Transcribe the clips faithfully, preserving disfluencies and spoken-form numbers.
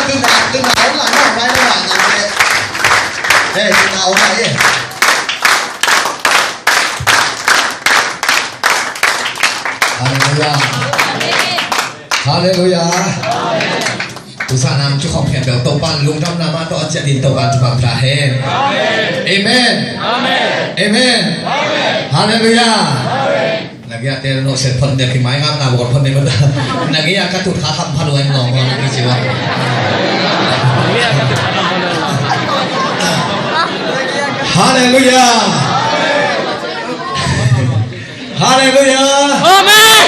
Tuna, tuna online, online, online. Eh, tuna online, eh. Hallelujah. Hallelujah. Tusa nam cu khong khen bel Topan lungdam nama to a ciat in Topan cu pang ta hen. Amen. Amen. Hallelujah. Na gei a te no se phon dia ki mai ngam na bol phon dia mata. Na gei a ka tut kha kham pha luai ngong ngong na gei ci wa. Hallelujah. Hallelujah. Amen.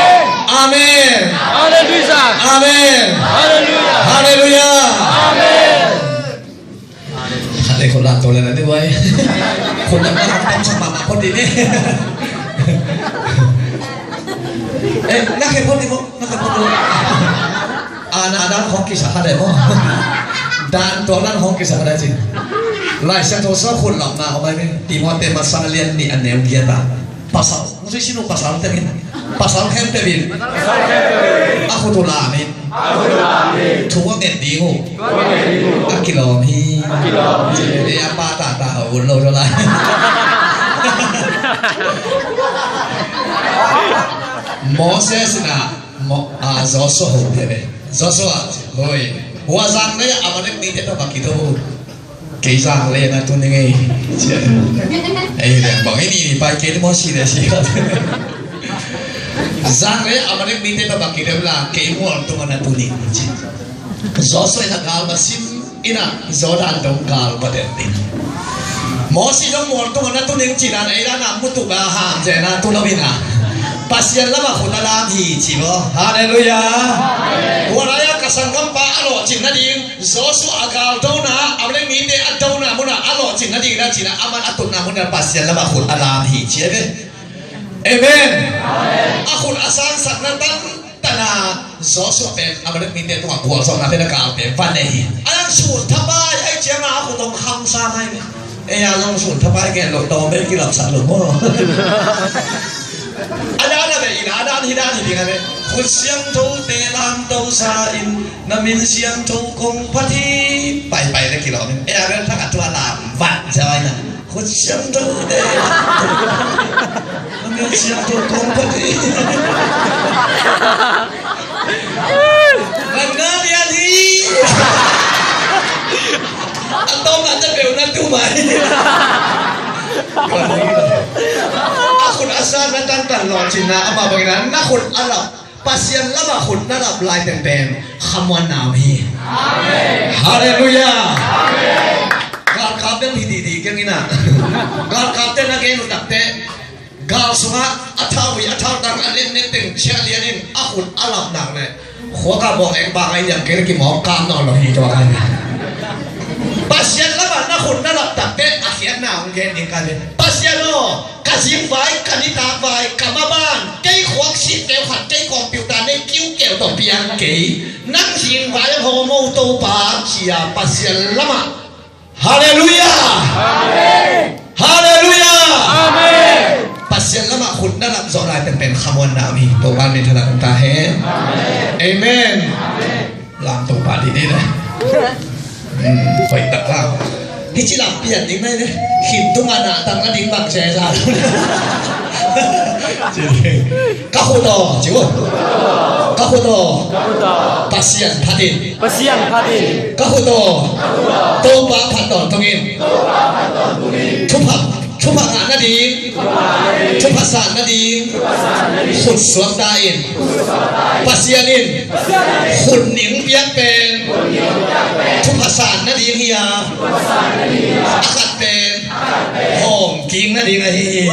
Amen. Hallelujah. Amen. Hallelujah. Hallelujah. Amen. Hale ko la to le na de wai. Ko la na tam sa mama ko di ni. Eh, na ke ko di mo, na ke ko di mo. Ana dan hong kisa hale mo. Dan to dan hong kisa hale ci. Lai Siangtho sung khut lam na ko mai ni. Timote masa lian nih a neu giat ah. Pasal, mesti sinu pasal te ni. Pasal khempeuh in a khut uh lam in thu a nget ding uh a kilawm hi. Ei a pa tata a ut lo zaw lai. Moses in a Mo-, a, Joshua ho pia ve. Joshua, hoi. Hua zang le Amalek mite tawh bang kito. Kei zang le na tu ning ei. Ei le bang ei ni pai kei tu mo si le si. Zang le Amalek mite tawh bang kito la kei mual tung na tu ning. Joshua in a gal va sim in a Jordan dong gal va den ding. Mosi dong mual tung na tu ning ci na ei dan a mutuk a ham zen a tu lo in a Pasian lam a khut a lam hi ci lo. Hallelujah. Tua lai a ka sanggampa a lawhcin nading Joshua a gal dona, Amalek mite a dona mun a a lawhcin nading na ci na aman a tutna mun a Pasian lam a khut a lam hi ci a ve. Amen. A khut a sangsak na tan tana Joshua pen Amalek mite tungah gualzawhna pen a gal pen van nei hi. A lang sun thapai ai ciang a khut hong kham sa mai ve. Ei a long sun thapai gen lo tawm bei kilapsak lo maw? A dan a ve in a dan hi dan hi ding a ve. Khut siangthote lamto sa in na min siangtho kong phat hi. Paipai le kilawm in ei a ve thak a tua lam vat sa mai na. Khut siangthote. Khut siangtho kong phat hi. Van na lian hi. A tawm na te peu na tu mai. A khut a sa na tan tan lawhcinna ama bangin a na khut a lap. Pasian lam a khut na lap lai tengteng khamuanna om hi. Amen. Hallelujah. Amen. Galkap deuh hi didi keng ina. Galkap te na gen uh takte gal sungah a thau hi a thau tang a letnet teng ciah lian in a khut a lap nak le khuaka bawng eng bang a i liam keng le kimawk kam nawn lo hi tua kan. Pasian lam a na khut na lap takte a khiatna hong gen ding kan hi. Pasian aw, ka zingvai, ka nitakvai, ka maban, kei khuak sih keu khat, kei computer nei kiu keu tawh piang kei. Nang zingvai a hawm aw Topa, cia Pasian lamah. Halleluiah. Amen. Halleluiah. Amen. Pasian lamah khut na lap zawh lai pen khamuanna om hi. Topa min thadah ta hen. Amen. Amen. Lam Topa didi na. Hmm, hoih tak lam. Hi ci lam pian ding nai ne. Khin tunga na tang na ding bang se sa. Ka khut aw, ci uh. Ka khut aw. Ka khut aw. Pasian phat in. Pasian phat in. Ka khut aw. Topa phat tawntung in. Thupha, thupha ngah nading. Thupha san nading. Khut suak ta in. Pasian in khut ning piak pen thupha san nading hi a, a khat pen hawm king nading ahi hi.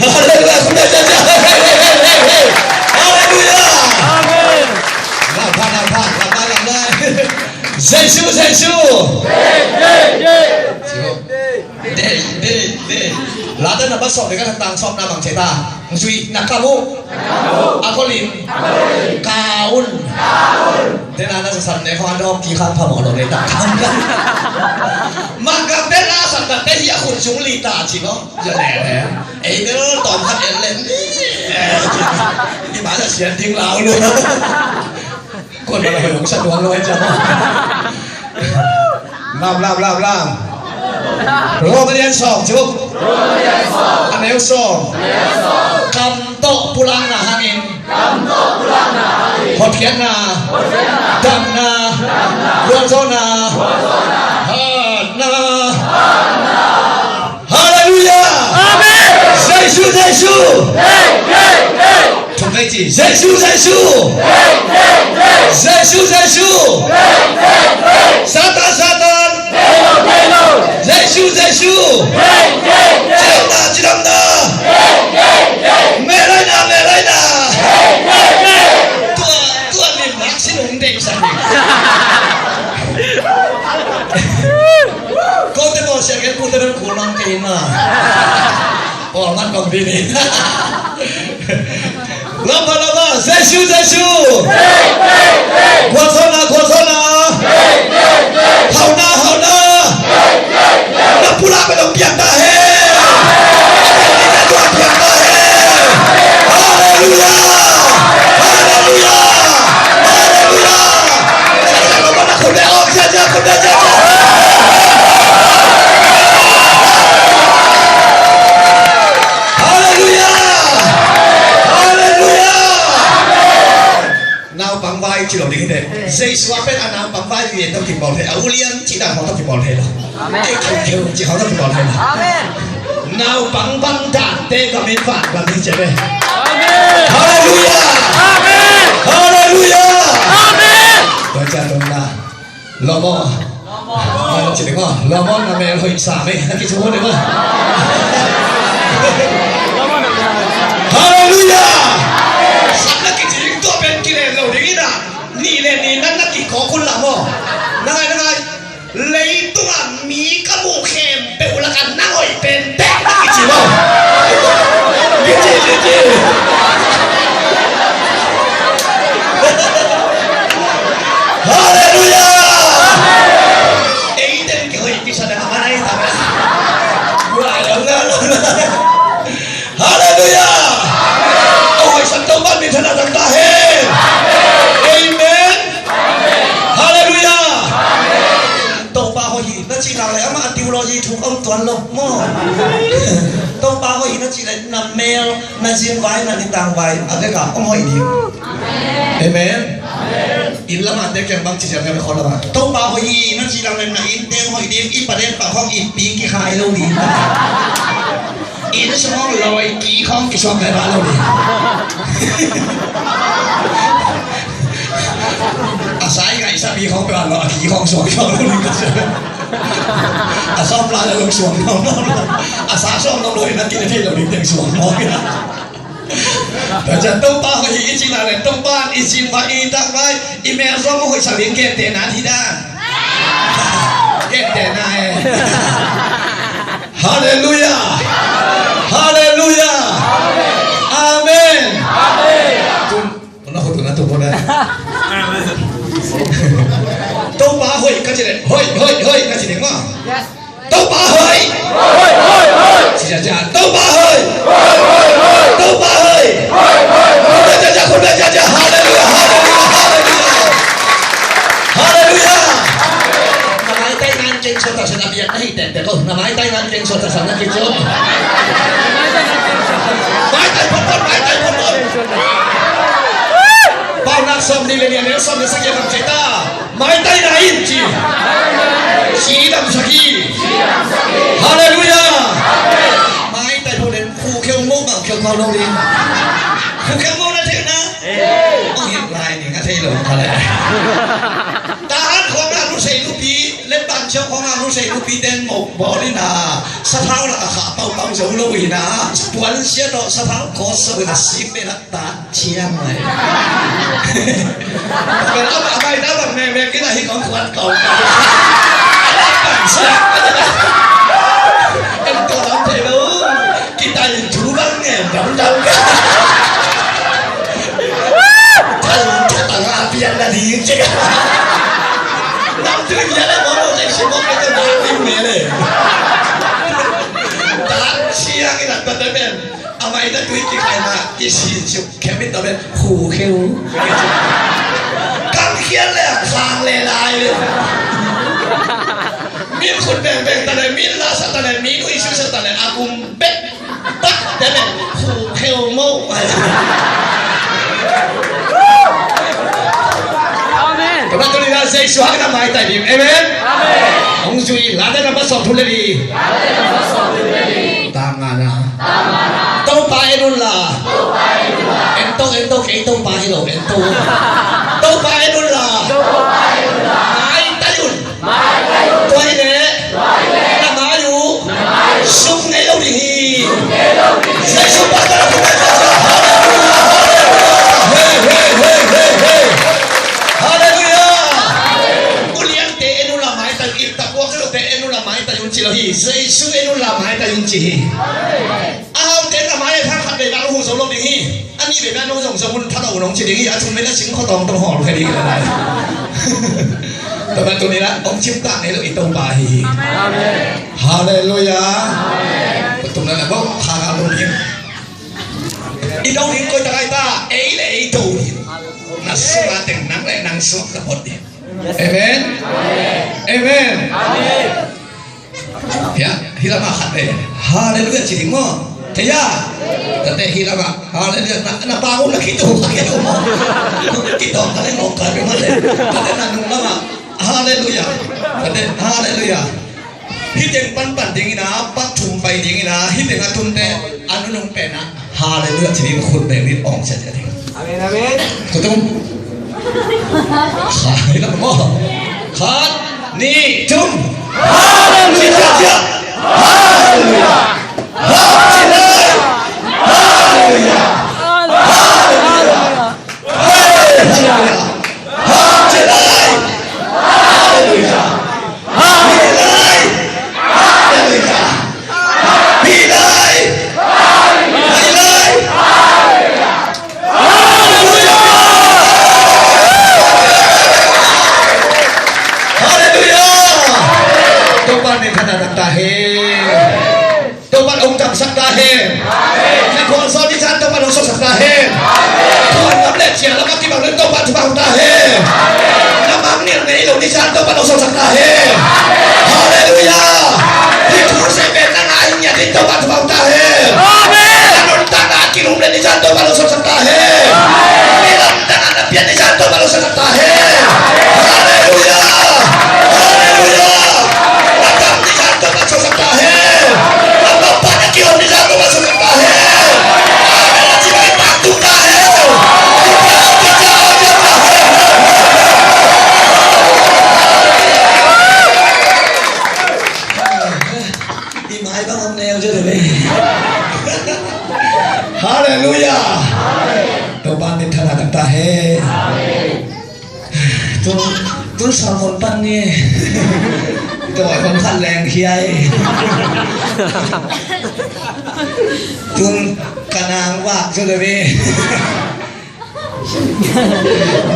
Halleluiah. Halleluiah. Amen. Lam pha, lam pha, lam pha, lam pha. Jesu, Jesu. Dei, dei, dei. Late na ba sawm le ka tang sawm na bang ceta. Zui na ka mu. A kolin. Kaun. Te na na sa san ne ko an dok ki khan pha mo lo le ta. Mang ka te na sa ta te hi a khun sung li ta ci lo. Ya le le. Ei de tom khat en le. Ni ma na sian ding lau lo. Kon bala hoi hong sa tuan lo ai ciang. Lam, lam, lam, lam. Rom a lian sawm cuk. A neu sawm. Kam tawh pulakna hangin. Hotkhiatna. Damna. Gualzawhna. Hatna. Halleluiah! Amen! Jesu, Jesu! Thong vei ci, Jesu, Jesu! Jesu, Jesu! Satan, Satan! Jesu, Jesu! Cidamna, cidamna! Melaina, melaina! Tua, tua lim nak sin ung dei sa ni. Kote bawlsiat gen, kote bel kul mang kei na. Bawl man kong ding in. Lama, lama, Jesu, Jesu. Gualzawhna, gualzawhna. Hauhna, hauhna. Na pulak pen hong piang ta hen. Na pulak pen hong piang ta hen. Halleluiah. Halleluiah. Halleluiah. Halleluiah! Halleluiah! Naupang vai ci lo ding hi te. Jesu a pen a naupang vai lian tawh kibawl thei, a ulian ci dan hong tawh kibawl thei lo. Amen. Ei kheukheu ci hong tawh kibawl thei lo. Amen. Naupang bang dante gam in van gam hi ci ve. Amen. Halleluiah! Amen. Halleluiah! Amen. Tua ciang nong na lawm aw. Lawm aw. Ci ding aw. Lawm aw, na mel hoih sam ei. Na kici aw ding aw. Halleluiah. Sam na kici ding tua pen kilen lo ding in a. Nih le nih na na kikawk hun lam aw. Na ngai, na ngai. Leitungah mi ka muh khempeuh lakah nang hoih pen bek na kici maw? Kici, kici. Halleluiah! Eite in kihoih kisa ding a man ahi ta. Halleluiah! Halleluiah! Aw, hoihsak Topa min thang a dang ta hen. Amen. Halleluiah! Topa hoih hi na cih nak leh amah a theology thuk a om tuan lo maw? Topa hoih hi na cih leh na mel, na zin vai, na nitang vai a vek a om hoih ding. Amen. Inn lamah te kiang bang ci ciang ka khawl lamah Topa hoih hi na cih nak leh na inn teng hoih ding, i pa den pa khawng i ping kikhai lo ding. Inn sung hong lawi ki khawng kisuak ngai ba lo ding. A sai ngai sa pi khawng pe lo, a ki khawng suak suak lo ding ka sia. A sawm la lo suak lo lo. A sa sawm lo lo na ki na thei lo ding teng suak lo. Tua ciang Topa hoih hi i cih nak leh Topa i zin vai, i tak vai, i mel zong hoih sak ding, gentehna hi dan. Gentehna e. Halleluiah. Halleluiah. Amen. Tun, na hoih tun, na tun ko na. Topa hoih ka ci leh hoih, hoih, hoih ka ci ding maw? Topa hoih. Hoih, hoih, hoih. Cia, cia. Topa hoih. Hoih, hoih, hoih. Topa hoih. Hoih, hoih, hoih. Cia, cia, cia. Halleluiah, halleluiah, halleluiah. Halleluiah. Na maitai nang keng suan taksa na biak na hi teh teh ko. Na maitai nang keng suan taksa na kici om. Maitai phot phot, maitai phot phot. Paunak sawmnih le nih, a neu sawm le sagih bang ci ta. Maitai na in ci. Cidamsak hi. Halleluiah. Maitai phot in khukheu mo bang kheu mau lo ding. Khukheu mo na thei na. Ong hih lai ding a thei lo ka le. Tahan khawng a lusei nupi, letban ciau khawng a lusei nupi ten mo bawl in a, sathau lak a khah paupau zo lo in a, puansia tawh sathau kawt zo in a, sip in a. Tat ciang lai. Bel a, a bai ta bang mekmek in a hi kong khuat kong. Bang siak. En ko lam thei lo. Kitai thu bang ngen dam dam. Thal thu tang a pian na ding cik. Nam tu pian na mo mo cik si mo ko na ding ne le. Tat ciang in a tat ben. A mai ta tui kikhai ma, kisin suk, khem in ta ben, hu kheu. Pian le khang le lai le. Min khut beng beng ta le, min la sa ta le, min ui sui sa ta le, a kum bek. Bak te le, khu kheu mo. Amen. Kau na tu ni la sei suak na mai tai dim. Amen. Amen. Hong zui la na pasal tu le di. Tangana. Topa en un la. Ento, ento, kei Topa hi lo, ento. Topa en un la. Mai tai un. Tua hi leh. Na mai uh. Sum ngei lo ding hi. Jesu pa ta la pu ta ta. Hallelujah. Hallelujah. Hallelujah. Ulian te en un la mai tai un. Ip ta kuak lo te en un la mai tai un ci lo hi. Jesu en un la mai tai un ci hi. A hau te na mai a thang khat vei bang hu zo lo ding hi. A nih vei bang nong zong zong hun tha lo nong ci ding hi. A thum vei na sing kho tong tong hawl kha ding hi la lai. Tama tu ni la ong cim ta ngei lo i Topa hi hi. Amen. Hallelujah. Amen. Patum na na bok kha ka lo ding. I do ding koi ta kai ta ei le ei do ding. Na sung a teng nang le nang sung ka bot ding. Amen. Amen. Amen. Ya, hi lam a khat le. Hallelujah ci ding maw. Te ya. Tate hi lam a. Hallelujah. Na, na pa ko na kito, na kito maw. Kito ka le ngok ka le ma le. Tate na nung lam a. Hallelujah. Tate hallelujah. Hi teng pan pan ding ina, pak thum pai ding ina, hi teng a tun te, a nunung pen a. Hallelujah ci ding khut beng ding ong sia ding. Amen, amen. Khutum. Khat, nih, thum. Hallelujah. Hallelujah. Hallelujah. Hallelujah. Hallelujah. Hallelujah. Hallelujah. Hallelujah. Hallelujah. Hallelujah. Hallelujah. Hallelujah. Topa min thangna taktak hen. Topa hong damsak ta hen. Na khualzawh ni zan Topa hong sawlsak ta hen. Khual ngam le ciang lam a kibang le Topa thupha hong ta hen. Na mangngilh ngei lo ni zan Topa hong sawlsak ta hen. Hallelujah. Hih thu se pen na ngai ngiat in Topa thupha hong ta hen. Amen. Na nuntakna a kilum le ni zan Topa hong sawlsak ta hen. Ni lam tana na pian ni zan Topa hong sawlsak ta hen. Hallelujah. Hallelujah. Na tam ni zan Topa hong sawlsak ta hen. Hallelujah. Topa min thangna taktak hen. Tun, tun sermon pan ni. Tua kong khat leng hiai. Tun kanang wak zo demi.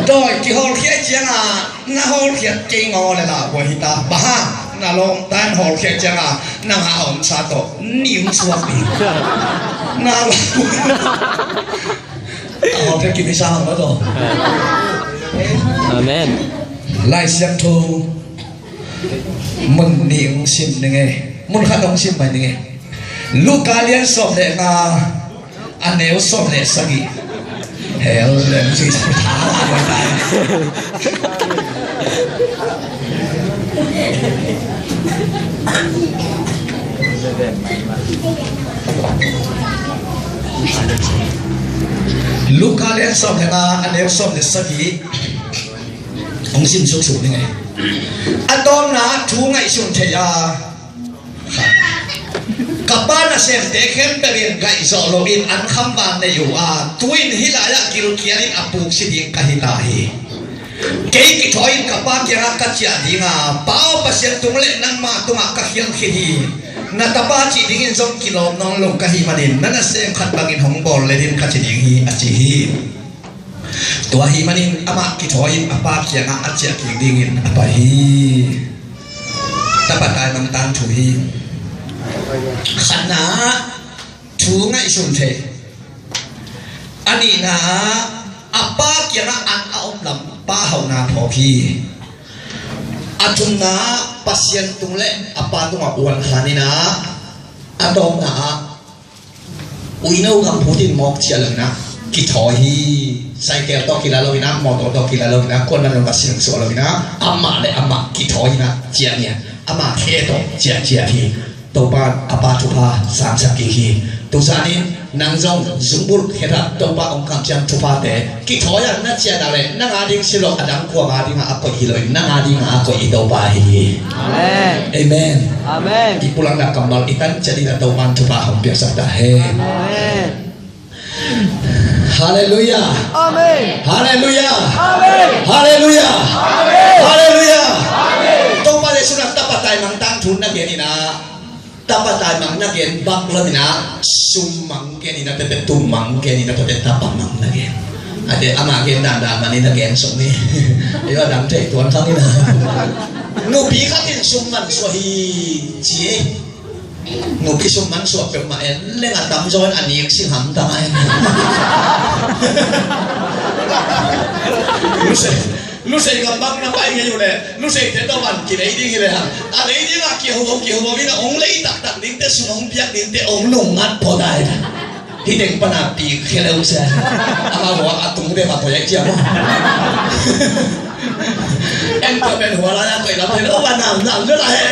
Doi kihawlkhia cianga na hawlkhia kei ngaw le la buai hita. Baha na lawm tan hawlkhia cianga na ngah a om sa tawh nim suak ding. Na lawm. Amen. Lai Siangtho mun nih hong sim ning e. Mun khat hong sim mai ning e. Luka lian sawm le nga, a neu sawm le sagih. Hell, lem si sa. Luka lian sawm le nga, a neu sawm le sagih. Hong sim suksuk ning e. A tawpna thu ngaihsun thei a. Ka pa nasemte khempeuh in ngaihzawh loin an kham vang nei uh a, tu-in hih lai-ah gilkialin a puk si ding ka hi ta hi. Kei kithawi-in ka pa kiangah ka ciah ding a, Pa aw Pasian tung le nangmah tungah ka khialh khia hi. Na tapa cih dingin zong kilawm nawn lo ka hih manin na nasem khat bangin hong bawl let in ka ci ding hi, a ci hi. Tua ahih manin amah kithawi-in a pa kiangah a ciah kik dingin a pai hi. Tapa taimang tangthu hi. Khatna, thu ngaihsun thei. A nihna, a pa kiangah an a om lam. Pa hauhna phawk hi. A thumna ah Pasian tung le a Pa tungah uankhan in ah, a tawpna ah uino gam phut in mawk ciah lo in ah kithawi hi. Cycle tawh kila lo in ah, mawtaw tawh kila lo in ah, kuaman lo ka siangsuah lo in ah, amah le amah kithawi in ah ciah ni ah, amah khe tawh ciahciah hi. Topa a Pa thupha sangsak kik hi. Tuzan in nang zong zungbulh khetah Topa hong kamciam thuphate kithawi ah na ciah nak leh nang a ding si lo, a dang kuama dingah a koih hi lo in, nang a dingah a koih i Topa hi. Amen. Amen. Amen. I pulakna kammal i tan ciat in ah Topa in thupha hong piaksak ta hen. Amen. Halleluiah. Amen. Halleluiah. Amen. Halleluiah. Amen. Halleluiah. Amen. Topa Jesu in ah tapa taimang tangthu na gen in ah, tapa taimang na gen bek lo in ah, sum mang gen in ah, tete tum mang gen in ah, tete tapa mang na gen. A te ama gen dandan man in ah gen sung ni. Ayo, a dang thei tuan khang in ah. Nupi khat in sum man suah hi ci. Nupi sum man suah peuhmah en leng a tamzaw in a nik sing hamtang a en. Lusei, lusei gam bang na pai ngei uh leh, luseite tawh van kilei ding hi lehang, a lei dingah kihuhau kihuhau in ah hong lei taktak dingte, sum hong piak dingte hong nungngat phot a en. Hih teng pana pi kheleu sia. Ama vua a tung dema poi ai ciang. Em to ben hua la ya koi la phe lo ba nam nam lo la he.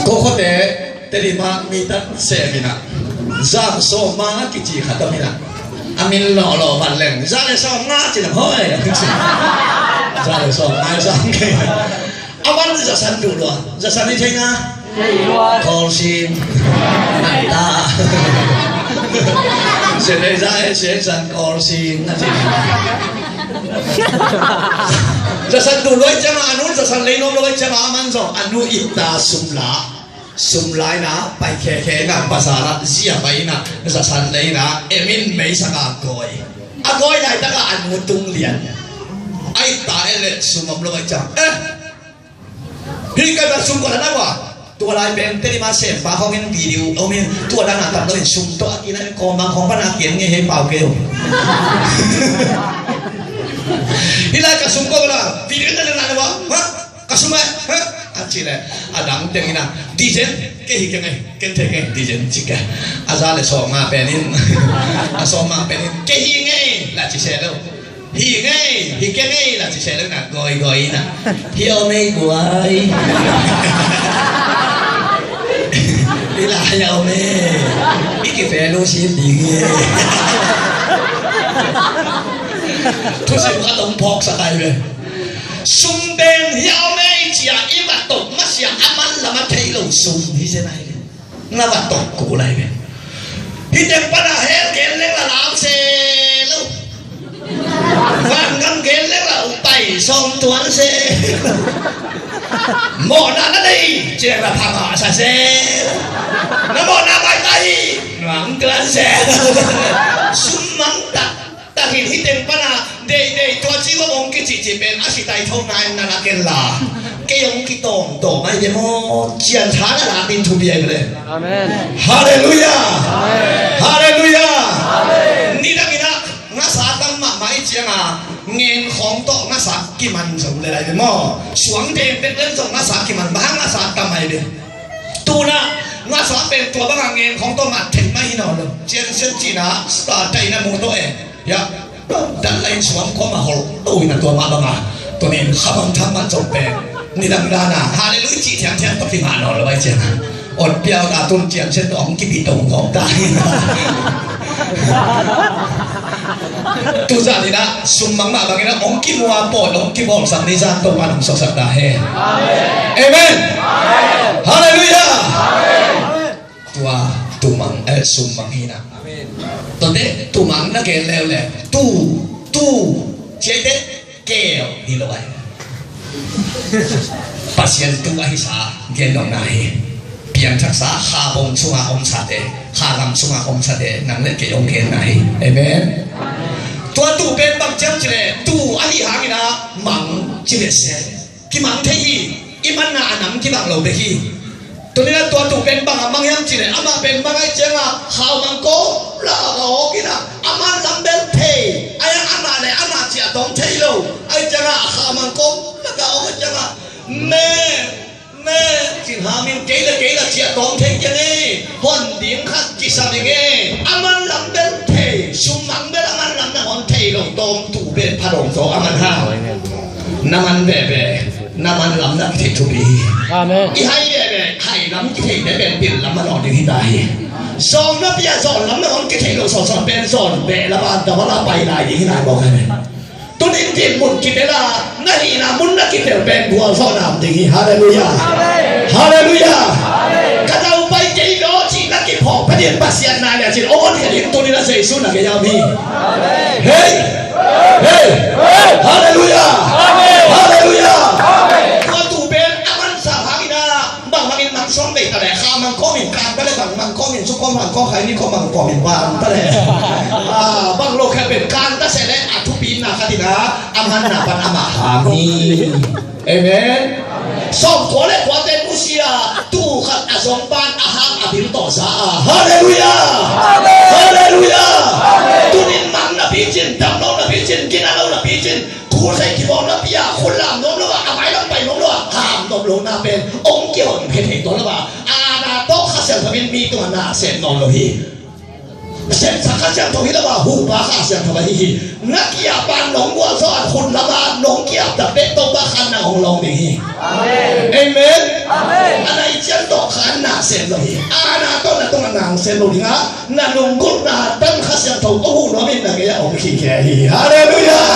Ko ko te, te di ma mi ta se mi na. Zam so ma kici kha ta mi na. A min lo lo ban leng. Za le so ma ci na hoi. Za le so ma za ke. A man zasan duh lua. Zasan i thei na? Thei lua. Kawlsim. Nai ta. Sia lei za e sia san kawlsim na thei. Zasan duh lua i ciang a, a nu zasan lei nuam lua i ciang a, a man zong a nu i ta sum la. Sum la in a, pai khekhe in a, bazar ah zia pai in a, zasan lei in a, em in meisak a gawi. A gawi laitak a a nu tung lian. A i ta e le sum om lua i ciang. Eh! Hih ka sum kua na ua. Tua lai pen teni ma sem pa hong in video om in tua dan a tam lo in sum to a kina in kawm bang hong pan a kian nge hei pau kei om. Hih lai ka sum kua na video na na na ua. Ha? Ka sum a, ha? A ci le a dang teng in a. Dizen ke hi ke ngai. Ken te ke dizen ci ke. A za le sawm nga pen in. A sawm nga pen in. Ke hi ngai. La ci se lo. Hi ngei, hi kei ngei la ci seh lo na goi goi na. Hi om ei guai. Hi la hi om ei. I ki fellowship ding ei. Thusim khat hong phawksak ai ve. Sum pen hi om ei cia i va tawh masiah a man lam a thei lo sum hi zen ai ve. Na va tawh kul ai ve. Hih teng pan a hell gen leng la lam se lo. Vangam gen leng la pai sawm tuan se lo. Mawhna na nei ciang la pha ngah sa se lo. Na mawhna pai pai nuam tuan se lo. Sum mang tak. Takin hih teng pana deih deih tua ci bang hong kicihcih pen a si tai tho nai na lak en la. Kei hong kitawm tawm ai ve maw, cian tha na lak in thupi ai ve le. Amen. Halleluiah. Amen. Halleluiah. Amen. Nidang in ah ngasa tam mahmah i ciang a ngen khawng tawh ngasa kiman zong le lai ve maw. Suang deng dek leng zong ngasa kiman bang hang ngasa tam ai ve. Tuna ngasa pen tua bang a ngen khawng tawh mat thei mah hi nawn lo. Cian sian cina star tai na mu tawh e. Ya, dan lain suam khuam a holh to in a tua mah bang a. Tua nin kha bang tham mah zong pen nidang dan a halleluiah cih thiamthiam tawh kingah nawn lo ai ciang a. Ot piau ta tun cian sian tawh hong kibit dong kawm ta. Tuzan in ah sum mang mah bangin ah hong kimuapawt hong kibawlsak ni zan Topa in hong suaksak ta hen. Amen. Halleluiah. Tua tumang, eh, sum mang hi na. Amen. Tua teh tumang na gen leuleu. Tu, tu, ciai teh keu hi lo ai. Pasian tu ahi sa gen dong na hi. Piangthaksa kha bong sunga om sate, kha lam sunga om sate nang le kei hong gen na hi. Amen. Tua tu pen bang ciam cile tu ahi hangin a mang cile se. Kimang thei hi. I manna a nam kibang lo bek hi. Tuni-in a tua tu pen bang a mang hiam cih leh, amah pen mang ahih ciangin khau mang kawm lak a awk in a, aman lam bel thei, ahih hang amah le amah ciah tawm thei lo, ahih ciangin a khau mang kawm lak a awk ahih ciangin, me, me, cih hangin kei le kei la ciah tawm thei keng e, hon ding khat kisa ding e, aman lam bel thei, sum mang bel aman lam na hon thei lo, tawm tu pen pha dong zaw aman ha. Na man veve, na man lam na kithei thupi hi. Amen. I hai veve, hai lam kithei te pen pil lam a nawn ding hi ta hi. Zawng na pia, zawn lam na hon kithei lo, sawnsawn pen zawn beh lam a, dawh lam a pai lai ding hi nai bawk hi. Tuni-in dinmun kitel a, na hihna mun na kitel pen gualzawhna om ding hi. Halleluiah. Amen. Halleluiah. Amen. Ka daupai kei lo cih na kiphawk phetin Pasian na lia cin, aw, hon khe ding tuni-in a Jesu na gei a om hi. Amen. Hei! Hei! Halleluiah! Halleluiah! Tua tu pen a mansa hangin a, bangbangin mang suang vei ta leh, khau mang kawmin kan ta leh, bang mang kawmin, sukawm, hangkawm, khaini kawm mang kawmin vang ta leh. Ah, bang lo khat pen kan ta se leh a thupina khat in a, a manna pan amah hang hi. Amen. Sawmkua le kuate nusia, tuu khat a zong pan a hang a bil tawh za a. Halleluiah! Halleluiah! Tuni-in mang napi cin, dam lo napi cin, gina lo napi cin, khut khai kibawl napi a, khut lam nuam lo a, a mailam pai nuam lo a, ham nuam lo na pen hong kihon khia thei tuan lo a, a na tawh Kha Siangtho in mi tungah na sem nawn lo hi. Sepsak Kha Siangtho hi lo a, huhpa Kha Siangtho ahi hi. Na ki-ap a nong gualzawh a, khut lam a nong ki-ap tak teh Topa khan nang hong lawng ding hi. Amen. Amen. A na i cian tawh khan na sem lo hi. A na tawh na tungah nang sem lo ding a, na lunggulhna tan Kha Siangtho hong huh nuam in na gei ah hong khihkhia hi. Halleluiah.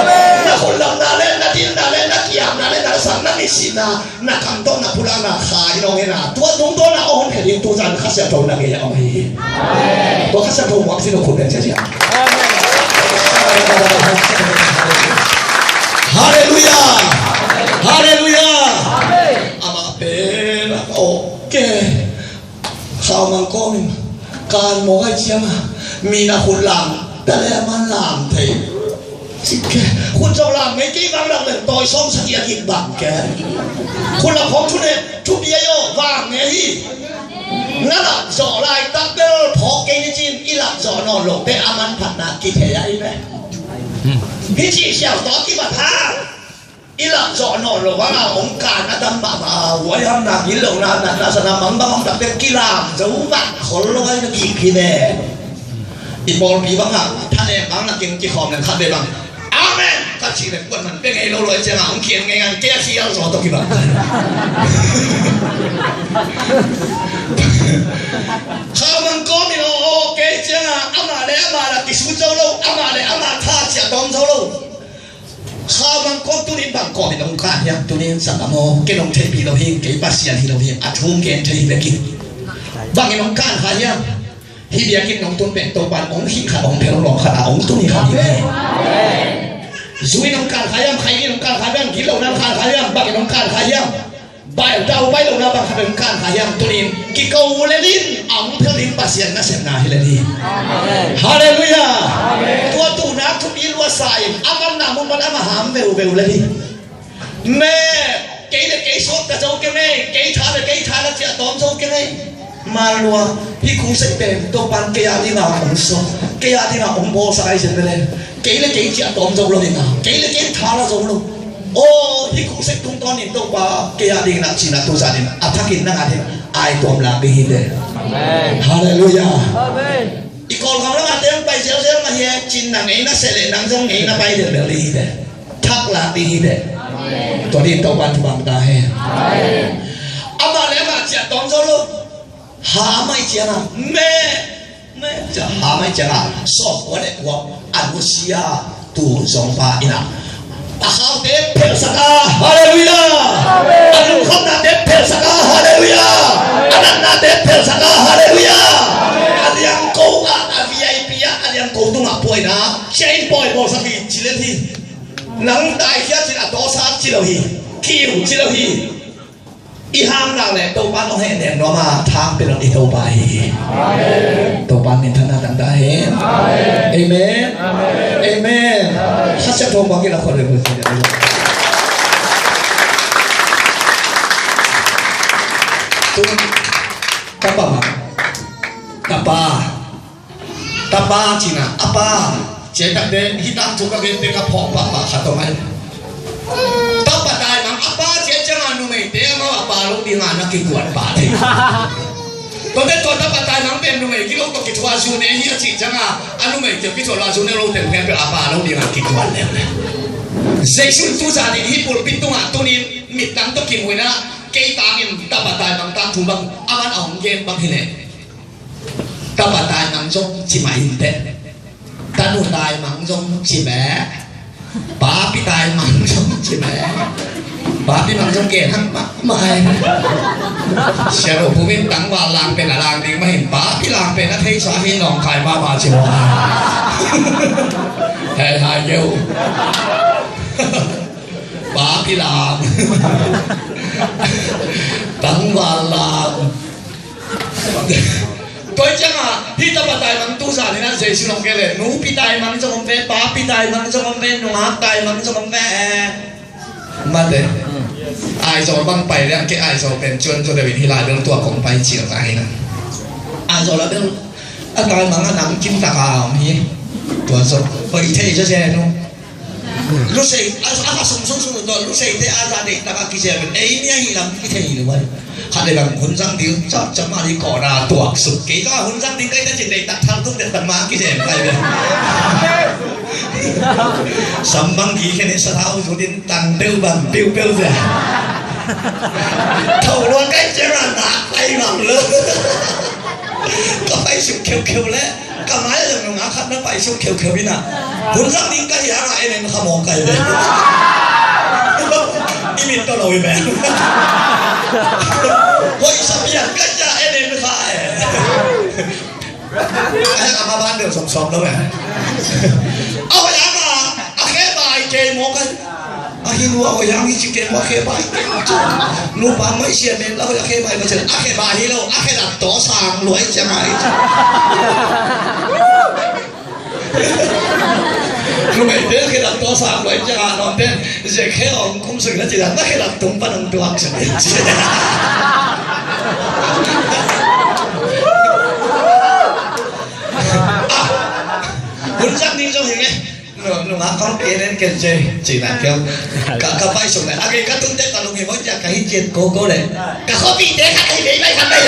Amen. Na khut lamna le, na dilna le, na ki-apna le, na sang, na misitna, na kam tawh na pulakna Kha in hong en a, tua tungtawn a hong hon khe ding tu zan Kha Siangtho na gei ah hong hi hi. Tua Kha Siangtho muak sin uh khut beng ciacia. Halleluiah. Halleluiah. Amah pen a ka awk kei. Khau mang kawmin kan mawk ahih ciangin mi na khut lam ta leh aman lam thei. Khut zong lam ngei kei bang lam leh tawi sawm sagih a gik bang ke. Khut lam khawng thu ne, thupi ahi aw, vang ne hi. Na lam zawh laitak bel phawk kei ni cin, i lam zawh nawn lote aman phatna kithei ahi ve. Hih cih siau tawh a kibat hang. I lam zawh nawn lo bang a hong kan a tam mahmah a, huai hamna, gillohna, natna, satna, mangbang, hong takte kilam zo vat khol lo ai na kik hi ve. I pawlpi bang a thanem bang na kin kikhawm leng khat ve bang, amen ka cih leh kuan man pe ngei lo lo ai ciang a hong kian ngei ngan kei a khial zaw tawh kibang. Khau mang kawmin aw aw kei ciang a amah le amah la kisut zo lo, amah le amah tha ciah tawm zo lo. Khau mang kawm tuni-in bang kawmin hong kan hiam? Tuni-in sanggamhaw, ken hong theihpih lo hi, kei Pasian hi lo hi, a thu hong gen thei hi bek hi. Bangin hong kan kha hiam? Hih biakinn hong tun pen Topa'n hong khih khat, hong phel hong lawm khat a hong tun hi khat hi. Zu in hong kan kha hiam? Khaini in hong kan kha hiam? Gitlohna in hong kan kha hiam? Bangin hong kan kha hiam? Bai, daupai lohna bang khat in hong kan kha hiam? Tuni-in kiko lel in, a hong phel ding Pasian nasepna hi lel hi. Amen. Halleluiah. Amen. Tua tuhna thupi luatsa in, a manna mun pan amah ham veuveu lel hi. Me, kei le kei sawt ka zo keng ei, kei tha le kei tha la ciah tawm zo keng ei. Mal lua, hih crusade pen Topa'n kei a dingin hong sawt, kei a dingin hong bawlsak ahi zen ve leh, kei le kei ciah tawm zo lo ding a, kei le kei tha la zo lo. Aw, hih crusade tungtawnin Topa kei a dingin a cihna tu zanin a thakin nang a dingin a tuam lak ding hi teh. Amen. Halleluiah. Amen. I Kawlgam lam a teng pai zelzel mah hi e, cin nang ei na seh leh nang zong ei na pai delhdel ding hi teh. Thak lak ding hi teh. Amen. Tua dingin Topa'n thupha ta hen. Amen. Amah le amah ciah tawm zo lo. Ham ahih ciangin, me, me, ciah, ham ahih ciangin, sawmkua le kua a nusia tuu zong pa in a, a khaute phelsak a, halleluiah. Amen. A lungkhamnate phelsak a, halleluiah. A natnate phelsak a, halleluiah. A liangko a, a V I P a, a liangko tungah pua in a, ciah in pawi bawlsak hi ci lel hi. Nang taikhia cin a tawsa ci lo hi. Kiu ci lo hi. I hang nak leh Topa'n hong hehnem nuam a, thang pia lo i Topa hi. Amen. Topa'n minthanna tang ta hen. Amen. Amen. Amen. Kha Siangtho muak in a khut beng. Tun Tapa cina, a pa. Ciai takte, hih tangthu ka gente ka phawk pahpah khat om ai. Tapa taimang a pa ciai cianga numeite amau a pa lo dinga na kikuan pah thei. Tuate tua tapa taimang pen numei gilo tawh kithuah zu ne hi a cih cianga a numeite kithuah lo a zu ne lo teng khempeuh a pa lo dinga kikuan leuleu. Jesu in tu zanin hih pulpit tungah tunin mitlang tawh kimuina kei tangin tapa taimang tangthu bang a man a hong gen bang hi leh. Tapa taimang zong ci mah inteh. Tanu taimang zong ci mah. Papi taimang zong ci mah. Papi mang zong gen hang mahmah. Sia lo pumin tangval lang pen a lang ding mah in papi lang pen a theisa hi nawngkai mahmah ci mah. Hei hai geu. Papi lang. Tangval lang. Tua cianga hih tapa taimang tu zanin a Jesu nong kei le nupi taimang zong om ve, papi taimang zong om ve, nungak taimang zong om ve. Mate. Aizawl bang pai le a ke Aizawl pen cuan zaw deuhin hih lai bel tua kong pai cial ta hi na. Aizawl a bel a taimang a nam kim taka om hi. Tua zaw pai thei zaw zenu. Lusei a, a sung sung sung tawh luseite a za deihtak a kizia pen ei ni ahi lam kithei lo ai. Khat le lam hun zang ding cap cap mah ding kawhna tuak suk kei tawh a hun zang ding kei ta cin deihtak thang tung dek pan mah kizia kai ve. Sambang ki khen sa thau zu din tang deuh bang piu piu zia. Thau luan kai ciang a nak pai bang lo. Ka pai suk kheu kheu le. Ka mai a zong nungak khat na pai suk kheukheu in a hun zang ding ka hi hang a en en kha mawk kai ve. I mit tawh lo i ve. Hoih sa pian ka hi a en en kha e. A hek a ma ban deuh sawmsawm lo e. A hoih hang a a khe bai kei mawk kai. A hi lua hoih hang hi ci kei lua khe bai kei. Nupa mai sia men la hoih a khe bai ma sia a khe bai hi lo a khe dak tawh sang lua hi cia mai. Numeite a khe dak tawh sang lua hi cia nawnte zia khe hong kum sung na ci dan na khe dak tung pan hong tuak sung hi cia. Hun zang ding zong hi nge. Nungak kong pi nen ken ce cina keu. Ka ka pai sung le a kei ka tunte ka lung hi mo cia ka hi cian ko ko le. Ka khopite ka kai bei bai ka kai.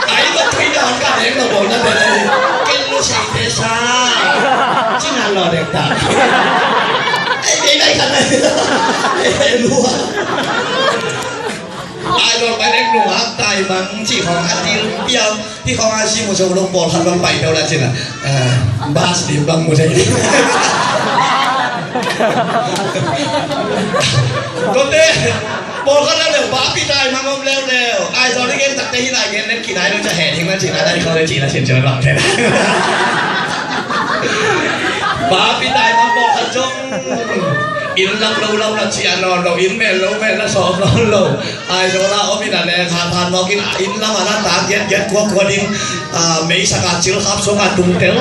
Ai ko tui da ka deng lo bo na be le. Ken lu sei te sa. Cina lo dek ta. Ai bei bai ka kai. Ai lu. Ai lo bai dek nungak taimang ci khong a til piau. Hih khong a si mu zo lo pawlkhat bang pai teu la cin a, eh, bas dim bang mu thei. Kote pawlkhat a leu papi taimang om leuleu. Aizawl i gen takte hih lai gen lem kinai lo ca he ding la cin a, dai khong le cin a cin cin bang thei. Papi taimang pawlkhat zong inn lam lo lam la ci a nawn lo, inn mel lo mel la sawm nawn lo. Aizawl a om in a leng hat hat mawk in, inn lam a na tak giat giat kua kua ding, ah, meisak a cil khap suak a tung tel.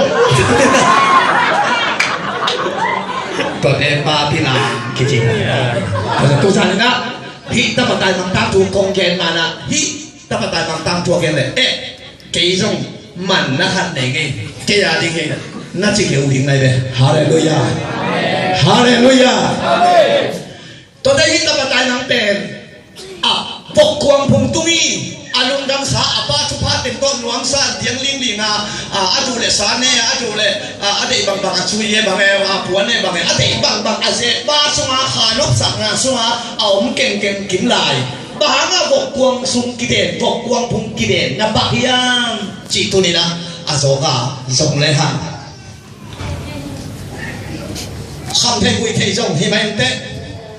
Tuate papi lam kici. Tua zan in a hih tapa taimang tangthu kong gen man a hih tapa taimang tangthu a gen le eh kei zong man na khat nei ngei. Kei a ding ngei na ci kei uh ding nai ve. Halleluiah. Halleluiah. Tuate hih tapa taimang pen a vokkuang phung tung hi. A lungdamsa a pa thupha teng tawh nuamsa diang lingling a, a, a duh le sa ne a, a duh le, a, a deih bangbang a cui e bang e, a puan e bang e, a deih bangbang a zek ba sunga kha nopsakna sunga a om kengkeng kim lai. Bang hanga vokkuang sung kiden, vokkuang phung kiden na bak hiam cih tunin a, a zawk a zong le hang. Kham thei gui thei zong hi mah inteh.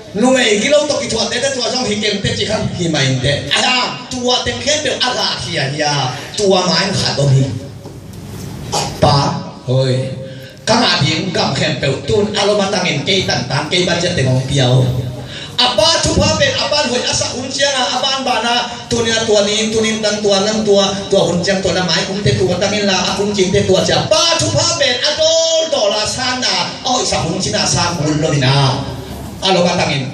Numei gilo tawh kithuahte te tua zong hi kei inteh ci khan hi mah inteh. Ahi hang tua teng khempeuh a gah khia hi a, tua mah in khat om hi. Pa, hoi. Ka ngah ding gam khempeuh tun a lom a tangin kei tantang kei budget teng hong pia uh. A pa thupha pen a pan hoih a sak hun ciangin a banbana tunin a tua ni, tunin tang tua, nang tua, tua hun ciang tua na mai kumte tua tangin la a kum kinte tua ciang pa thupha pen a dawldawl a sanna a hoih sak hun cina sang hun lo ina a lo ka tangin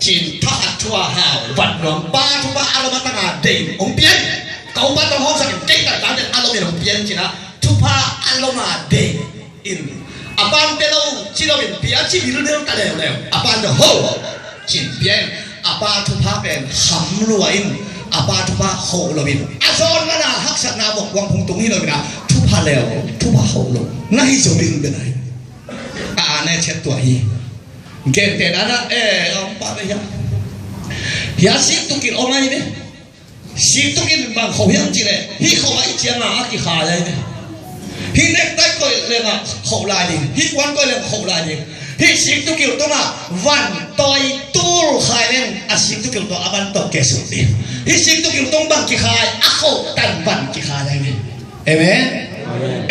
Cin thahat thua hau vat nuam pa thupha a lom a tanga deih hong pian. Ka upa tong hong sakin kei tangtang den a lomin hong pian cina thupha a loma deih in a pante lo ci loin pia ci bilbil ta leuleu a pante ho cin pian. A pa thupha pen ham lua in a pa thupha ho loin a zawn mana haksatna buak kuang phung tung hi loin a thupha leu thupha ho lo na hi zo ding den ahi. A ne chet tua hi. Gente dana e om pa ve hiam. Hia sik tukin om ai ve. Sik tukin bang kho hiam ci le hi kho ai cianga a kikhai ai ve. Hi nektai koih lenga kho lai ding hi kuan koih leng kho lai ding. Hi sik tukil tunga van toi tul khai leng a sik tukil tung a van toi ke suk ding. Hi sik tukil tung bang kikhai a kho tan van kikhai ai ve. Amen.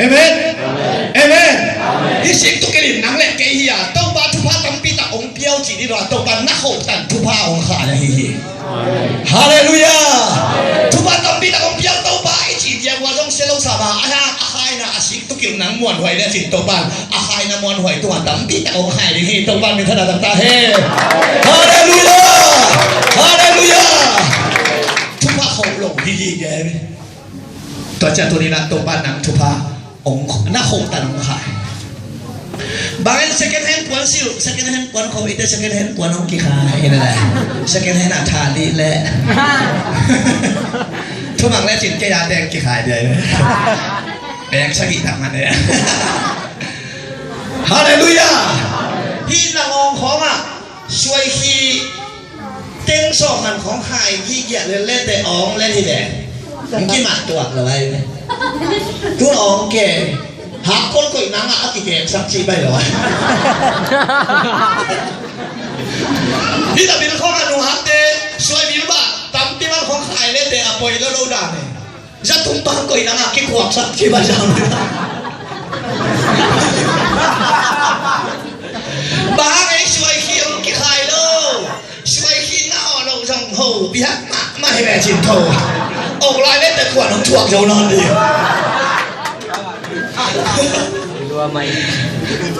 Amen. Amen. Hi sik tukin nang le kei hi a Topa thupha tampi tak ong piau ci ni lo a Topa na kho tan thupha ong kha na hi hi. Halleluia. Thupha tampi tak ong piau Topa i ci dia gua zong se lo sa ba a hang a khaina a sik tukin nang muan huai le cin Topa a khaina muan huai tua tampi tak ong khai ding hi Topa min thana tak ta he. Halleluia. Halleluia. Thupha kho lo hi hi dia he. Tua cia tuni na Topa nang thupha ong na kho tan ong khai. Bangin second hand puan siu second hand puan kho ite second hand puan ong kikhai ina le second hand a tha li le. Thumang le cin kei a deng kikhai dia. Bek sagi tak man dia. Halleluia. Hi na ngong khong a suai hi. Teng sawm man khong khai gihgiah le lete awng le hi le. Hong kimah tuak lo ai le. Tun awng ke. Hakkol koih nangah a kikemsak cih bai lo ai. Hi na bil khong a nung hakte suai bil bah tampi man khong khai lete a poi lo lo dan e. Za tum bang koih nangah kikuaksak ci ba zang. Bang ei suai khi ong kikhai lo. Suai khi na aw lo zong ho biak mahmah hi ve cin tho. Ong lai le te kuan ong thuak zo nawn ding.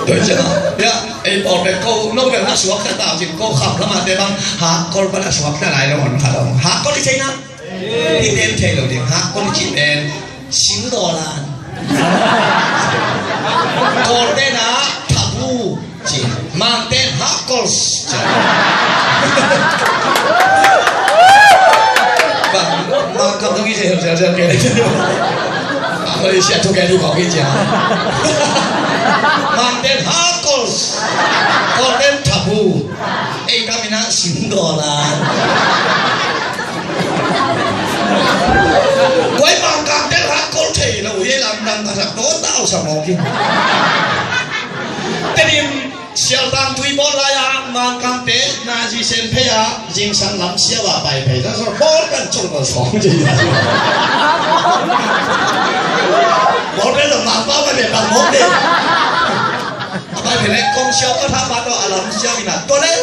Tua ciang a ya ei pawl pen ko lo pen na suak ta ta cin ko kham lamah te bang hakkol pan a suak ta lai lo on khat ong hakkol i cei na. Hih ten thei lo ding. Hakkol i cih pen singdawlan. Kawlten ah thabu ci. Mangten hakkol ci. Bang Mangkam zong i ci heuheuheuh kei. Malaysia thukei dih mawk i ci a. Mangten hakkol. Kawlten thabu. Ei kam inah singdawlan. Koi Mangkangte hakkol thei lo hi lamdang ka sak tawh tau sa mawk hi. Tedim sialtang tui bawl lai-a Mangkangte nazi sen phei-a zingsang lam siau-a pai phei sa so bawl kan col bawl sawng ci. Bawl pen lo mangpa pai pen bang mawk ding. A pai phei leh kong siau ka tha pa tawh a lam siau inah tua leh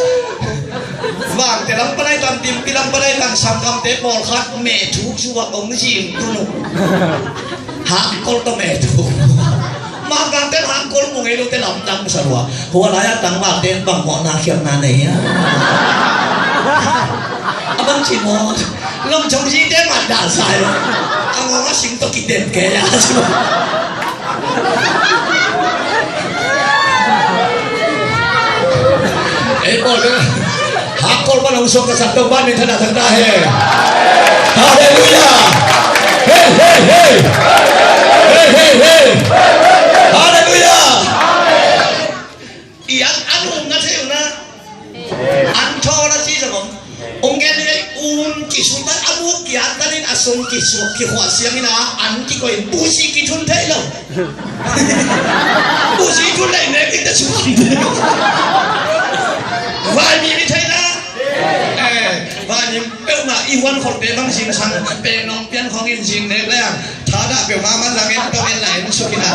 Vangte lam panai tan, Timpi lam panai tan, Sanggamte pawlkhat mehthuk zuak ong zing tun uh. Hangkol tawh mehthuk. Mangkangten hangkol mu ngei lote lamdang sa lua. Hua lai-a tangvalte bang mawhna khialhna nei a. A bang ci maw? Lamchong zite mat dah sa hi. A ngawng a sing tawh kidem kei a. Ei pawl bel hakkol pan hong suak ka sak Topa min thana thang ta hen. Halleluia. Hei hei hei. Hei hei hei. Halleluia. I an an um na thei uh na. An thaw na ci zong om. Ong gen ni un kisut tan a buk kian tan in a sung kisuk kikhuah siang in a an kikoih in busi kithun thei lo. Busi thun lei nek in ta suan. Vai mi mi thei na. Eh, vai mi peuhmah i huan khol te bang zingsang pe nong pian khong in zing nek le ang. Thadah peuhmah man lang en tawh en la en suk in a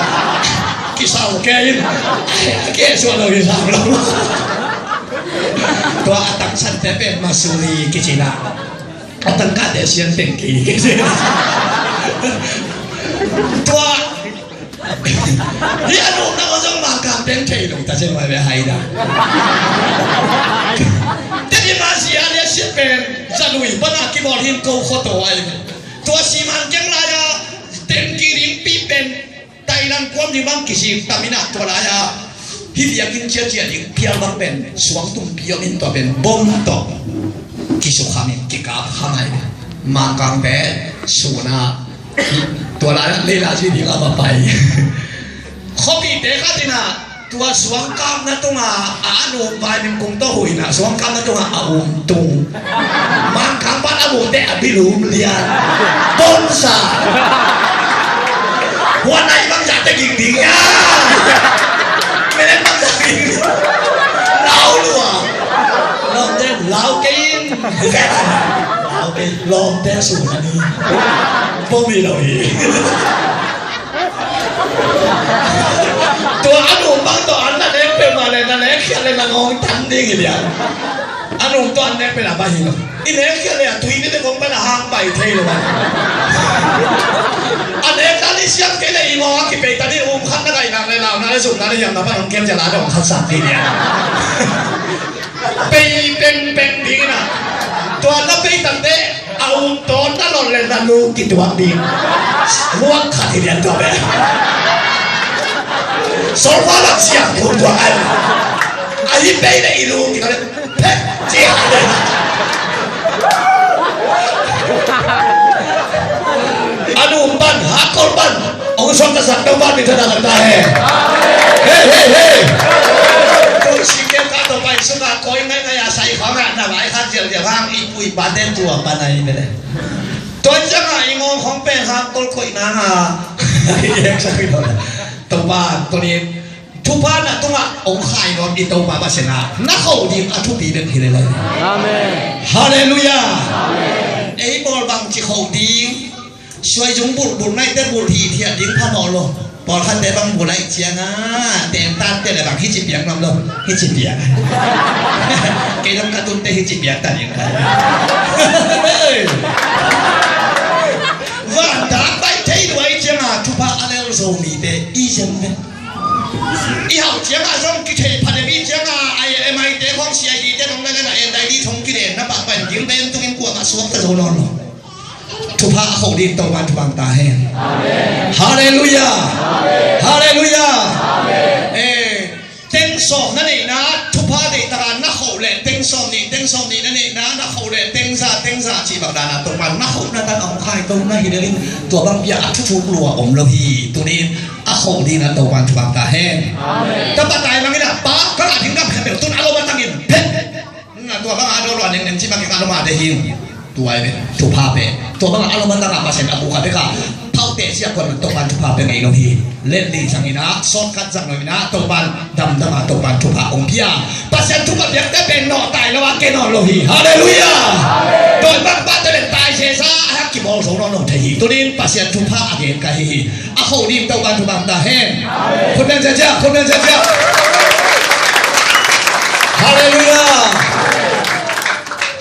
kisau ke in. Ke suan lo kisau lo. Tua a tangsante pen masuli kici na. A tangkate sian teng ki kici. Tua hi a nukna ko zong Mangkang teng thei lo ta sia nuai ve hai da. Teti mah zia le a siat pen zanui pana kibawl hin ko khuataw ai. Tua siman keng lai-a tengki ding pi pen Thailand kuam ding bang kisik taminah tua lai-a hih biakinn ciacia ding pial bang pen suang tumpi om in tua pen bom tawh kisukhamin kikap khamai. Mangkangte suna tua lai-a leila ci ding a va pai. Khuapite khat inah tua suangkapna tungah a nu vai min kung tawh huinah suangkapna tungah a um tung. Mangkang pan a mute a bilum lian bonsa. Huan ai bangzah te ging ding ya. Menen bangzah ging ding. Lau lua. Lawmte lau kei in. Lau kei. Lawmte suna ni. Bom hi lo hi. Tua a nu bang tawh an na nek peuhmah le na nek khiat le na ngawng tam ding hi liang. A nu tawh an nek peuh a bai hi lo. I nek khiat le a tui ni te kong pan a hang bai thei lo a. A nek dan i siam kei le i ngawng a kipei tan i um khat na gai nak le lau na le zum na le hiam na pan hong kiam cia la dong khat sak hi liang. Pei pengpeng ding inah tua na pei tangte a um tawn na lon le na lu kituak ding. Huak khat hi lian tua be. Solfa lak siang kun tuak ai. A hi pei le i lu kituak le pek ciak le. A nu pan, hakol pan. Hong suaktasak Topa min thangtak ta hen. Hei, hei, hei. Kong si keu ka Topa i sungah koi ngaingai a sai khawngah na vai khat zialzial hang i pu i pate tua pan a i mele. Tua ciangah i ngawng khong pen hang kolkoih nanga i eksak i lo. Topa tuni thupha na tungah hong khai nawn i Topa Pasian a na kho ding a thupi bek hi lel lai. Amen. Halleluiah. Amen. Ei bawl bangci kho ding. Suaizung bulh, bulh naite bulh hithiat ding phamawh lo. Pawlkhatte bang bulh ahih ciangah tentan te le bang hici piak nuam lo. Hici piak. Kei dong ka tunte hici piak ta ding ka. Vantak bai thei lo ahih ciangah thupha a lel zo mite i zem ve. I hauh ciangah zong kithei pha deuh i ciangah I M I te khong C I D te khong na na na en dai di thong kiden na pah pai ding pen tungin kuamah suak ta zo nawn lo. Thupha a kho ding Topan thupha ta hen. Halleluiah. Halleluiah. Eh, teng sawm na neihna thupha deihtak a na kho leh teng sawm nih, teng sawm nih na neihna na kho leh teng za, teng za cih bang dan a Topan na khona tan a hong khai to na hi lel in tua bang bia a thuthuk lua om lo hi. Tunin a kho ding a Topan thupha ta hen. Tapa tai mangin a pa ka la ding gam khat bel tun a lo matangin phet. Na tua bang a dawh lua nengnem ci bang kikah lo mah te hi. Tua i ve thupha pe. Tua bang a lo mah tangah Pasian a bukha beka phaute siak kuan Topan thupha pe ngei lo hi. Let li zangin a sawtkat zang lo in a Topan damdam a Topan thupha ong pia. Pasian thupha piakte pen nawh tai lo a ke nawn lo hi. Halleluiah. Tua bang pate pen tai sesa a hak kibawl zo nawn lo thei hi. Tunin Pasian thupha a gen ka hi hi. A kho ding Topa thupha ta hen. Khut beng ziahziah, khut beng ziahziah. Halleluiah.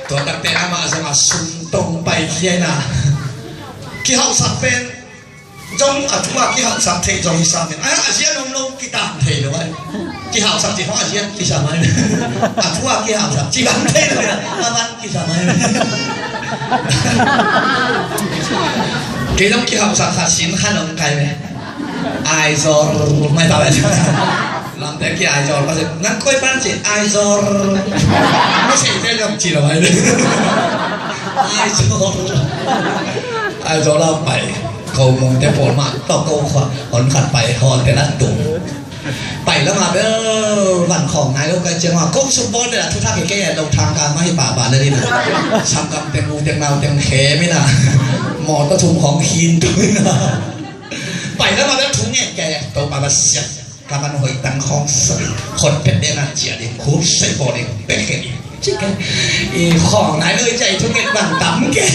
Tua takte amah zong a sum tong pai khia in a kihauhsak pen zong a thu a kihauhsak theih zong hi sam in a, a zia nong lo kitam thei lo ai. Kihauhsak ci hong a zia kisam ai. A thu a kihauhsak ci bang thei lo ai. A van kisam ai. Kei zong kihauhsak khat sin khan ong kai ve. Aizawl mai ta lai. Lamte ki Aizawl pa se. Nan koi pan se Aizawl. Ma se te zong ci lo ai. Aizawl. Aizawl la pai. Ko mong te pol ma to ko kha on khat pai hon te nan tung. Pai lama bel van khawng nai lo kai ciang a kong suk bawl bel a thuthak hi kei a lo thang ka ma hi pahpah le dina. Samkam teng u teng nau teng khem ina. Mawtaw thum khawng khin tu ina. Pai lama bel thu ngen kei a Topa va siat. Ka van hoih tang khawng soi. Khot pet dena cia ding khur soi bawl ding pek kei ding. Cik kei. I khawng nai lo i cia i thu ngen bang tam kei.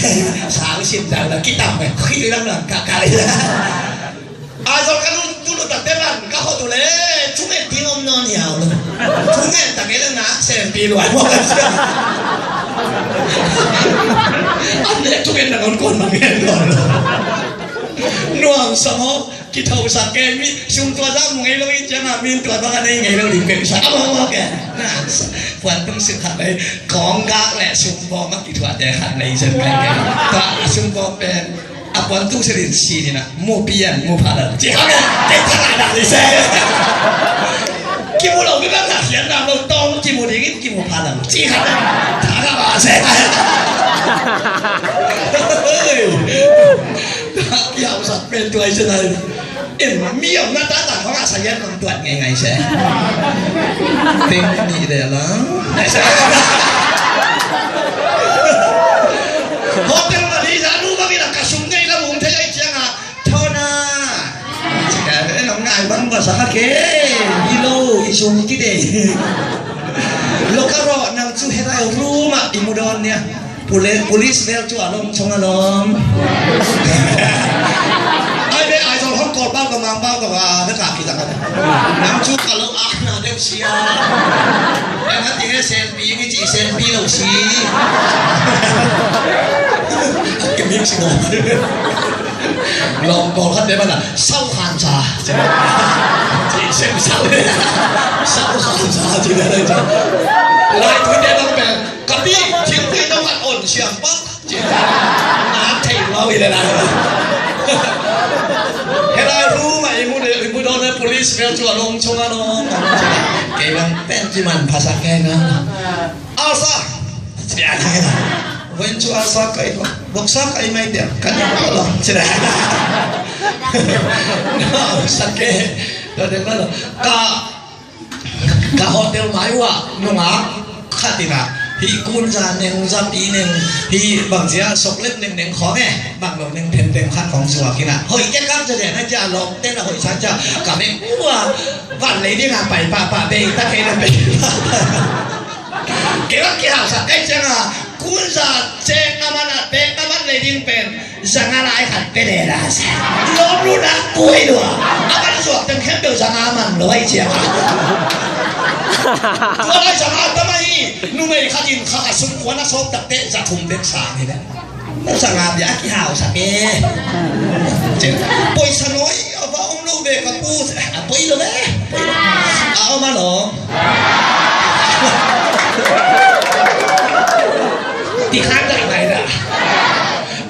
Sau sim dau la kitam kei. Khit lam lam ka ka le. A zol ka nun tu lu ta te ran ka khot u le, thungen ding om nawn hiau lo. Thungen ta ke le na sem pi luai mo. An le thungen na kon kon ma ngen lo. Nuam sa mo. Kithosak kei, mi sum tua zah mu ngei lo i ciangah, mi tua bang a nei ngei lo ding peuh sa. Amau mawk e. Puan tung sik khat lei, kawng gak le sum bawm a kithuahte khat lei zen kai kei. Tua a sum bawm pen a puan tung sik din si din a, mu pian, mu pha lo. Ci khat e, kei thangah dah lei se. Kimu lo mi bang nak hian dah lo tawng kimu dingin kimu pha lo. Ci khat e, thangah ba se. Hei. Kiausak pen tua i zen ai. Em, mi om na ta ta khong a sa yan om tuat ngei ngei se. Teng ni de la. Hotel ma di za nu ma mi la ka sum nei la mung thei ai ciang a. Thona. Cika de nong ngai bang ba sa ka ke. Hi lo i sum ki de. Lo ka ro nang cu he lai ru ma i mu don nia. Pule-, police vel cu a lom chung a lom. Ai ve, ai zong hong kol bau ka mang bau ka va, na ka ki zang a. Nang cu ka lo a, na deuh si a. Em ha ti he sen pi, ngi ci sen pi lo si. Ka mi si lo. Lom kol khat te ba na, sau khan sa. Ci sen sau. Sau khan sa, ci na lai sa. Lai tui te bang pen. Ka pi, thingpui no khat on siam pak. Ci na thei mau hi le lai. He lai ru ma i mu de, i mu don le police vel cu a long chung a long. Kei bang pen ci man phasak kei na. Asa. Ci a kei na. Wen cu asa kai ko. Boksa kai mai dia. Kan ya ko lo. Ci na. Sa kei. Ka de ko lo. Ka Ka hotel mai uh ah nungak khat in ah, hih kunza neng, zapi neng, hih bangzia soklet neng neng khawng e, bang lo neng thenteng khat khawng zuak in ah, hoih kek kang zazen a cia lawmte na hoih sa cia ka meng uh ah, van lei ding a pai pahpah bei ta kei na bei pahpah. Kei bang kihausak kei ciang a, kunza cek a man a, pek a man lei ding pen Zanga lai khat pe le la sa. Lawm lu nak pui lua. A man zuak teng khempeuh zanga man lo ai ciang. Tua lai zanga tam ahi. Numei khat in kha a sum kuan a sawp tak teh za thum bek sang hi le. Na zanga bia a kihausak e. Ciang. Poisa noi a va om lo ve ka pu. A poi lo ve. A om a lo. Ti khan dah nai dah.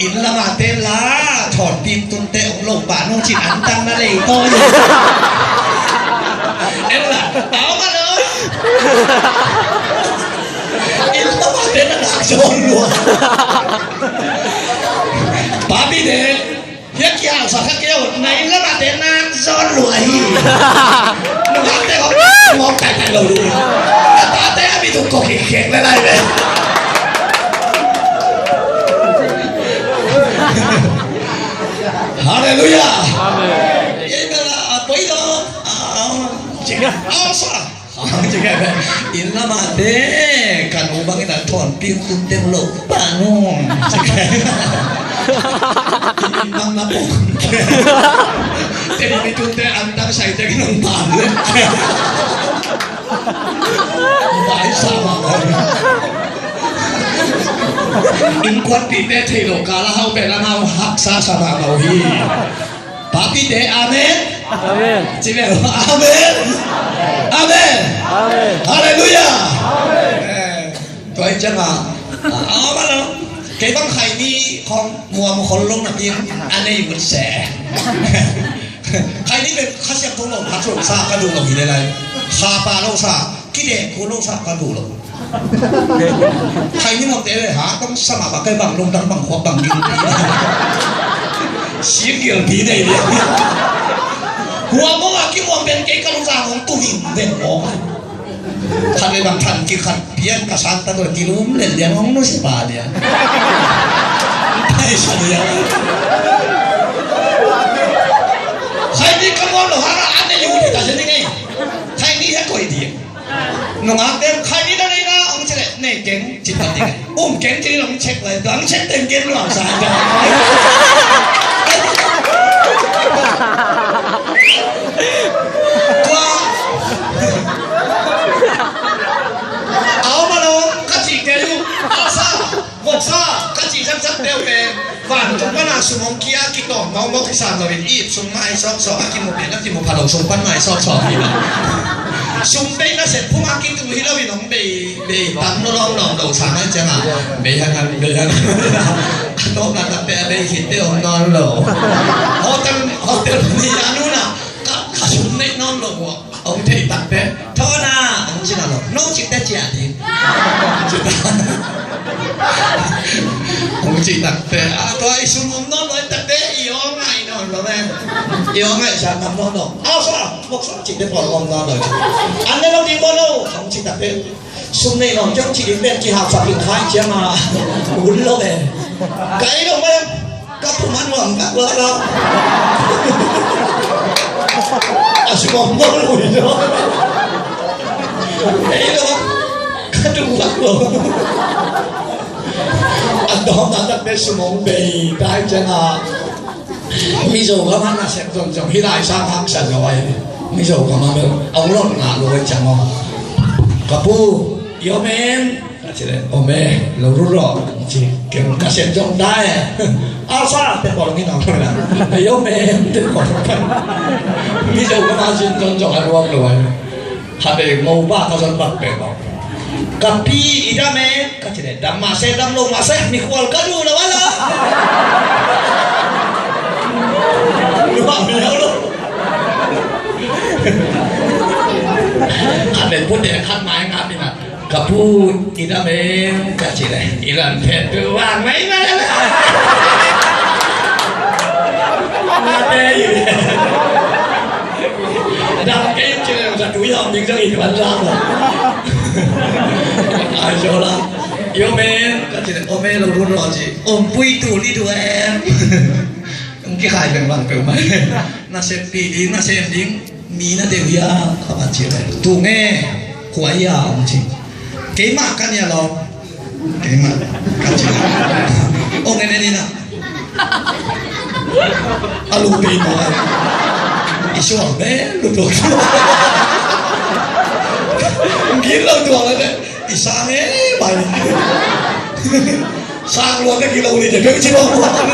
Inn lamah te la, thawnpi tunte ong lo pah nung cin antang na lei tawi. En la, au ma lo. Inn lamah te na nak zawn lua. Papi te, hia kia sa kha keu, na inn lamah te nak zawn lua hi. Nungak te kong mawk tai tai lo hi. Na tate a mi tuk kok hik hek le lai ve. Halleluiah. Amen. Ei bela a poi lo. A, a, cik a, a sa. A, cik a, inn lamah te kan u bangin a thawn pil tun teng lo. Panung. Cik a. Inn bang na pong. Te ni mi tun te an tang sai te nong pan le. Bai sa ma. Innkuanpihte thei lo kal a hau pen amau haksa sa mahmah uh hi. Papite, amen. Amen. Ci ve, amen. Amen. Amen. Halleluiah. Amen. Eh, tua hi ciangin, ah, ah, ma lo. Kei bang Khaini khong muam khol lo napi a nei vut se. Khaini pen Kha Siangtho lo, Kha Siangtho sa ka duh lo hi le lai. Kha pa lo sa, kidek ko lo sa ka duh lo. Khaini muamte le ha, kong sa mah bang kei bang lungtang bang khuak bang gilpi. Singilpi nei liang. Hua mong a kimuam pen kei ka lungtang hong tu hing ven mong. Khat le bang than kikhat pian ka san ta tua kilum len liang hong nusia pa liang. Pai sa liang. Khaini ka muam lo ha, an ne yu di ta se ni ngei. Khaini he koi di. Nungak te Khaini na nei na, ong ci le, nei keng, ci ta ding. Um keng ci le, ong cek lai, ong cek teng gen luang sa. Tua. Au ma lo, ka ci kei lu, a sa. Voksa, ka cih zakzak deuh pen, vantung pana sum hong kia, kik Tawm nawk nawk kisam lo in, i ip sung mai sawksawk, a kimu pen a kimu pha lo sung pan mai sawksawk hi lo. Sum bei nasep phung a kitu hi lo in, hong bei, bei tam lo lawm lawm lo sa mai ciang a, bei hang hang, bei hang hang. A tawpna takte a bei khit te om nawn lo. Hotel, hotel ni a nu na, ka, ka sum neih nawn lo uh. Hong theih takte, "Thawn a," hong ci na lo, "No cih teh ciah ding." Hong cih takte, a tua i sum om nawn lo takte, i aw ngai nawn lo me. I aw ngai sa nam nawn lo. "Aw sa, mok sa cih teh pawl om nawn lo. An ne lo ding maw no," hong cih takte, "Sum nei nawn ciang cih ding pen kihaksak in khai ciang a, un lo me. Kai lo me." Ka pu man nuam kak lo lo. A sum om nawn lo hi lo. Ei lo. Ka tung kak lo. A dawm na tak te sum om bei tai ciang a. Mizo gam a nasep zong zong hi lai sang haksa zo ai. Mizo gam a bel a ulot na lo ai ciang a. Ka pu, yo men. Ka ci leh, "Om e, lo rut rawh," ci. Ken ka sem zong dai e. "Asa," te pawl ngi nong na. "Ei om e," te pawl. Mizo ka ma sin zong zong a ruak lo ai. Ha te mo ba ka zon bak pe ba. "Ka pi i dam e," ka ci leh, "Dam mah se, dam lo mah se, mikhual ka duh lo a la." Ruak mi lo. Ha te pute khat mai nga mi na. "Ka pu, i dam em?" ka ci leh, "I dam phet tu vang mai mai la." Dam kei ci leh, "Ka tu yom ding zong i tuan zang la." Ai zo la. "I om em?" ka ci leh, "Om e, lo rut rawh," ci. "Om pui tu li tu em?" Hong kikhai beng bang peuhmah. "Nasep pi ding, nasem ding, mi na deuh hia?" ka va ci leh, "Tu nge, kua hia?" hong ci. "Keimah ka nia lo." "Keimah," ka ci leh, "Ong en en ina." A lu pei maw. I sual be lu tuk. Gilo tuang a te. I sang e bai. Sang luan na gilo ni te peuh ci lo.